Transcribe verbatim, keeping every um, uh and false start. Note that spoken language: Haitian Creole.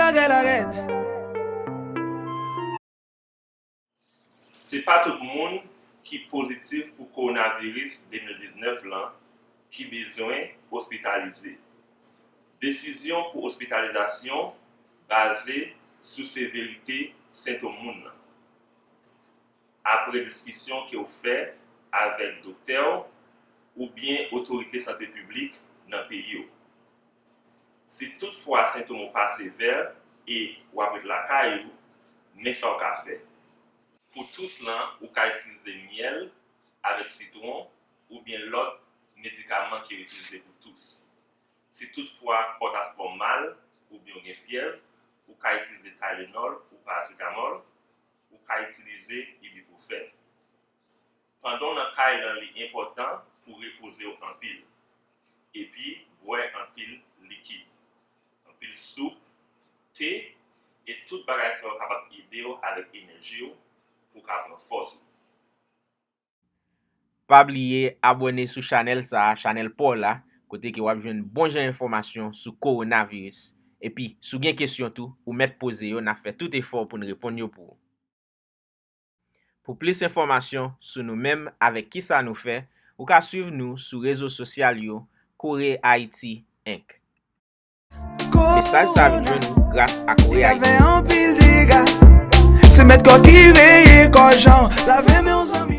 Bagay la rèd. Se pa tout moun ki pozitif pou kowonaviris de mil diznèf lan ki bezwen ospitalize. Desizyon pou ospitalizasyon baze sou severite sentòm moun nan, apre diskisyon ke w fè avèk doktè w oubyen otorite sante piblik nan peyi w. Si toutfwa sentòm ou pa sevè e w ap ret lakay ou, men sa w ka fè. Pou tous lan, ou ka itilize myèl avèk sitwon oubyen lòt medikaman ki yo itilize pou tous. Si toutfwa kò w ta fè w mal oubyen w gen fyèv, ou ka itilize Tylenol ou parasetamòl, ou ka itilize ibuprofèn. Pandan w nan kay lan, li enpòtan pou w repoze w anpil, epi bwè anpil likid, anpil soup, te, e tout bagay sa yo kapab ede w avèk enèji w pou w ka pran fòs ou. Pa bliye abòne sou chanèl sa a, chanèl pa w la, kote ke w ap jwenn bon jan enfòmasyon sou kowonaviris. Epi, si w gen kesyon tou, ou mèt poze yo, n ap fè tout efò pou n reponn yo pou ou. Pou plis enfòmasyon sou nou menm avèk kisa nou fè, ou ka swiv nou sou rezo sosyal yo Kore Ayiti Enk. Mesaj sa a vin jwenn ou gras a Kore Ayiti. Se mèt kò ki veye kò jan lave men yon zanmi.